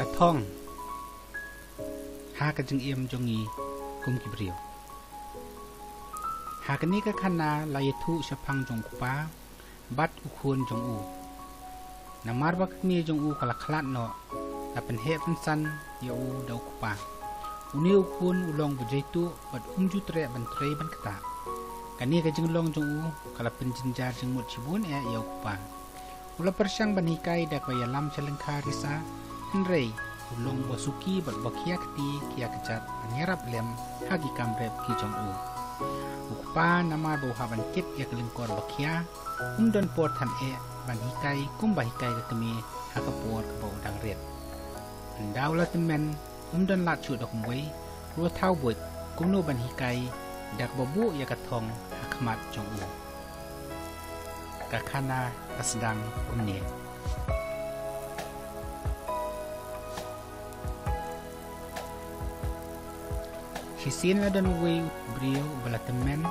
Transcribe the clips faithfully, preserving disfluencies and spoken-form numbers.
Ka thong ha ka jingim jong ngi kum ki briew. Ha kane ka khana la ïathuh shaphang jong u kpa bad u khun jong u. Namar ba ka kmie jong u ka la khlad noh, la pynheh pynsan ïa u da u kpa. Une u khun u long ba jaituh bad um ju treh ban trei ban ktah. Kane ka jinglong jong u ka la pynjynjar jingmut shibun eh ïa u kpa. U la pyrshang ban hikai da kaba ïalam sha lyngkha risa, hynrei u long ba suki bad ba khia kti khia kjat ban ïarap lem ha ki kam rep ki jong u. U kpa namar ba u hap ban kit ïa ka lyngkor ba khia, um don por than eh ban hikai kumba hikai ka kmie ha ka por kaba u dang rit. Ynda u la tymmen, um don lad shuh da kumwei, ruh thaw buit kumno ban hikai da kaba buh ïa ka thong ha khmat jong u. Ka khana ka sdang kumne. Shisien la don uwei u briew uba la tymmen.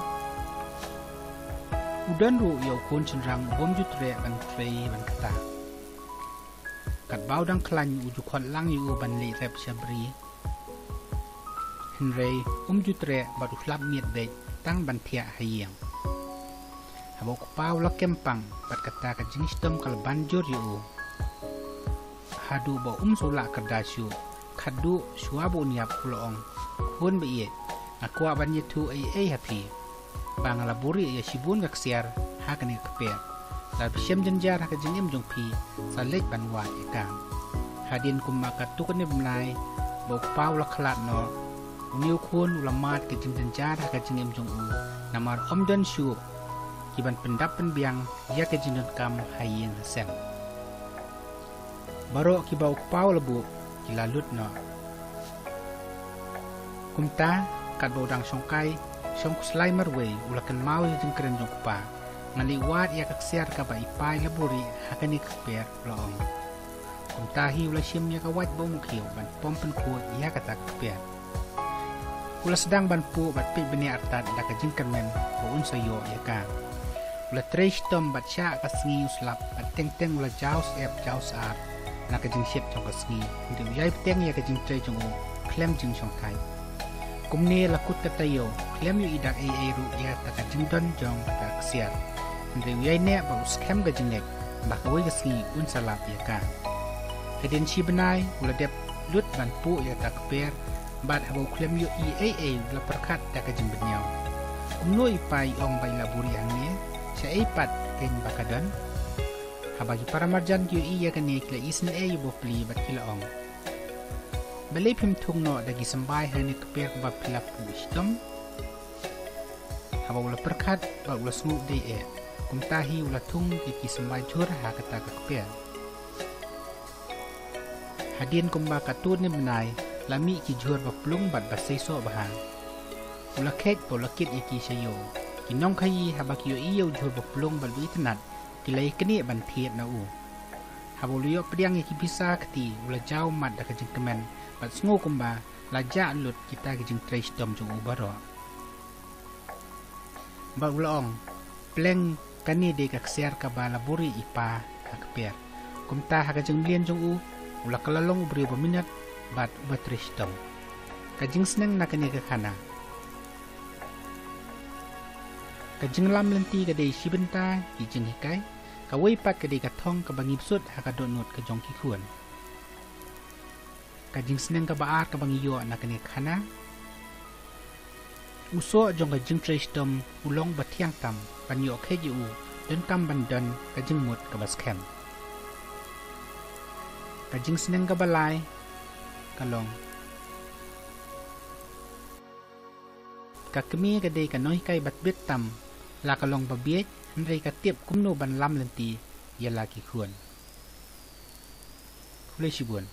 U don ruh ïa u khun shynrang uba um ju treh ban trei ban ktah. Katba u dang khlaiñ u ju khot lang ïa u ban leit rep sha bri. Hynrei um ju treh bad u slap miet beit tang ban thiah ha ïing. Haba u kpa u la kem pang bad kata ka jingshitom ka la ban jur ïa u. Haduh ba um shu lah kyrda shuh, khatduh shuwa ba un ïap u la ong, "Khun ba ïeit, nga kwah ban ïathuh ei ei ha phi, ba nga la buhrieh ïa shibun ka ksiar ha kane ka kper. Lada phi shem jynjar ha ka jingim jong phi, sa leit ban wad ïa ka." Hadien kumba katto katne bnai ba u kpa u la khlad noh, une u khun u la mad ka jingjynjar ha ka jingim jong u, namar um don shuh ki ban pyndap pynbiang ïa ka jingdonkam ha ïing ha sem. Baroh kiba u kpa u la buh ki la lut noh. Kumta, katba u dang shongkai, shong khuslai marwei u la kynmaw ïa ka jingkren jong u kpa. "Ngan leit wad ïa ka ksiar kaba i pa i la buhrieh ha kane ka kper," u la ong. Kumta hi u la shim ïa ka wait ba u mukhiew ban pom pynkhuid ïa kata ka kper. U la sdang ban puh bad peit bniah artat da ka jingkyrmen ba un sa ïoh ïa ka. U la trei shitom bad shah ka sngi u slap bad teng teng u la jaw syep jaw sar na ka jingshit jong ka sngi. Hynrei u ïai bteng ïa ka jingtrei jong u khlem jingshongkai. Kumne la kut ka taïew, khlem ïohi da ei ei ruh ïa kata ka jingdon jong kata ka ksiar. Hynrei u ïaineh ba u skhem ka jingngeit ba kawei ka sngi un sa lap ïa ka. Hadien shi bnai u la dep lut ban puh ïa kata ka kper, bad haba u khlem ïohi ei ei u la pyrkhat da ka jingbynñiaw. Kumno i pa i ong ba i la buhrieh hangne, shaei pat keiñ ba ka don? Haba ki paramarjan ki ïohi ïa kane ki la isynei ïa u bapli bad ki la ong, "Balei phim thung noh da ki symbai ha kane ka kper kaba phi la puh shitom?" Haba u la pyrkhat bad u la sngewdei eh, kumta hi u la thung ïa ki symbai jhur ha kata ka kper. Hadien kumba katto katne bnai la mih ki jhur ba plung bad ba seisoh bha. U la kheit bad u la kit ïa ki sha ïew. Ki nongkhaïi haba ki ïohi ïa u jhur ba plung bad ba itynnad ki la ïaknieh ban thied na u. Haba u la ïoh pdiang ïa ki pisa kti u la jaw mat da ka jingkmen bad sngew kumba la jah lut kita ki jingtrei shitom jong u baroh. Bad u la ong, "Pleng kane dei ka ksiar kaba la buhrieh i pa ha ka kper." Kumta ha ka jingmlien jong u, u la kylla long u briew ba minot bad uba trei shitom. Ka jingsneng na kane ka khana. Ka jinglam lynti ka dei shi bynta ki jinghikai, kawei pat ka dei ka thong kaba ngi bsut ha ka dohnud ka jong ki khun. Ka jingsneng kaba ar kaba ngi ïoh na kane ka khana. U soh jong ka jingtrei shitom u long ba thiang tam ban ïoh kheit ïa u, donkam ban don ka jingmut kaba skhem. Ka jingsneng kaba lai ka long. Ka kmie ka dei ka nonghikai ba tbit tam, la ka long ba bieit, hynrei ka tip kumno ban lam lynti ïa la ki khun. Khublei shibun.